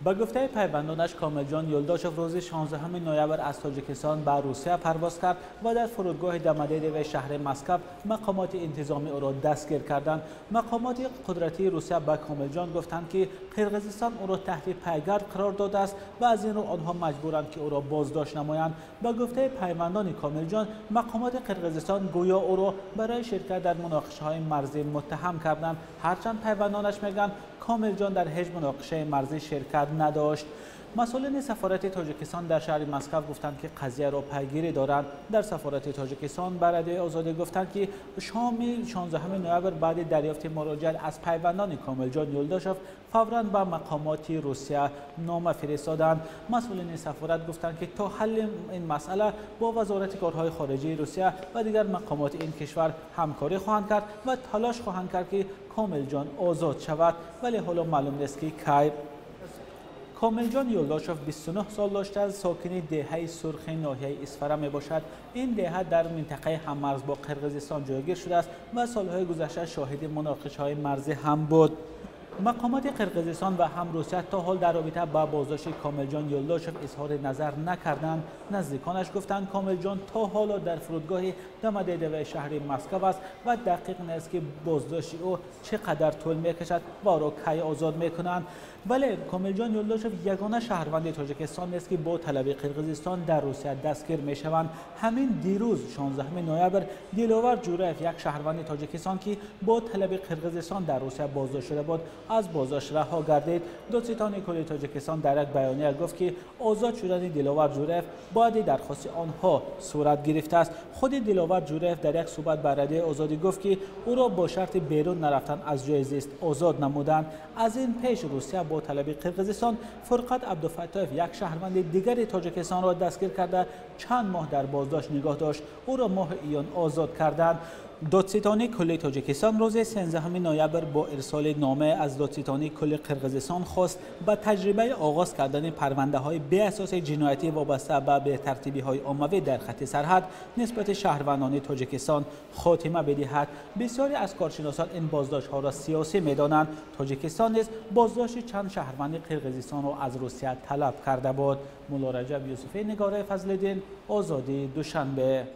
Ба гуфтаи пайвандонаш, Комилҷон Юлдошев рӯзи 16 ноябр аз Тоҷикистон ба Русия парвоз кард ва дар фурудгоҳи Домодедово шаҳри Москва мақомоти интизомӣ ӯро дастгир карданд. Мақомоти қудратии Русия ба Комилҷон гуфтанд, ки Қирғизистон ӯро таҳти пайгард қарор додааст ва аз ин рӯ онҳо маҷбуранд, ки ӯро боздошт намоянд. Ба гуфтаи пайвандони Комилҷон, мақомоти Қирғизистон гӯё ӯро барои ширкат дар муноқишаҳои марзӣ муттаҳам карданд. Ҳарчанд пайвандонаш мегӯянд, Комилҷон дар ҳеҷ муноқишаи марзӣ ширкат надошт. Масъулини сафорати Тоҷикистон дар шаҳри Москва гуфтанд, ки қазияро пайгирӣ доранд. Дар сафорати Тоҷикистон ба Радиои Озодӣ гуфтанд, ки шоми 16 ноябр баъди дарёфти муроҷиат аз пайвандони Комилҷон Юлдошев фавран ба мақомоти Русия нома фиристоданд. Масъулини сафорат гуфтанд, ки то ҳалли ин масъала бо Вазорати корҳои хориҷии Русия ва дигар мақомоти ин кишвар ҳамкорӣ хоҳанд кард ва талош хоҳанд кард, ки Комилҷон озод шавад, вале ҳоло маълум нест, ки кай. Комилҷон Юлдошев 29 сол дошта, сокини деҳаи Сурхи ноҳияи Исфара мебошад. Ин деҳа дар минтақаи ҳаммарз бо Қирғизистон ҷойгир шудааст ва солҳои гузашта шоҳиди муноқишаҳои марзӣ ҳам буд. Мақомоти Қирғизистон ва ҳам Русия то ҳол дар робита ба боздошти Комилҷон Юлдошев изҳори назар накарданд. Наздиконаш гуфтанд, Комилҷон то ҳоло дар фурудгоҳи Домодедово шаҳри Москва аст ва дақиқ нест, ки боздошти ӯ чӣ қадар тӯл мекашад ва ӯро кай озод мекунанд. Вале Комилҷон Юлдошев ягона шаҳрванди Тоҷикистон нест, ки бо талаби Қирғизистон дар Русия дастгир мешаванд. Ҳамин дирӯз 16 ноябр Диловар Ҷураев, як шаҳрванди Тоҷикистон, ки бо талаби Қирғизистон дар Русия боздошт шуда буд, аз боздошт раҳо гардид. Додситони кулли Тоҷикистон дар як баёния гуфт, ки озод шудани Диловар Ҷураев баъди дархости онҳо сурат гирифтааст. Худи Диловар Ҷураев дар як суҳбат ба Радиои Озодӣ гуфт, ки ӯро бо шарти берун нарафтан аз ҷои зист озод намуданд. Аз ин пеш Русия бо талаби Қирғизистон Фурқат Абдуфаттоев, як шаҳрванди дигари Тоҷикистонро дастгир карда, чанд моҳ дар боздошт нигоҳ дошт. Ӯро моҳи июн озод карданд. Додситонии кулли Тоҷикистон рӯзи 13 ноябр бо ирсоли нома аз додситонии кулли Қирғизистон хост ба таҷрибаи оғоз кардани парвандаҳои беасоси ҷиноятӣ вобаста ба бетартибиҳои оммавӣ дар хати сарҳад нисбати шаҳрвандони Тоҷикистон хотима бидиҳад. Бисёре аз коршиносон ин боздоштҳоро сиёсӣ медонанд. Тоҷикистон низ боздошти чанд шаҳрванди Қирғизистонро аз Русия талаб карда буд. Мулло Раҷаб Юсуфӣ, Нигораи Фазлиддин, Озодӣ, Душанбе.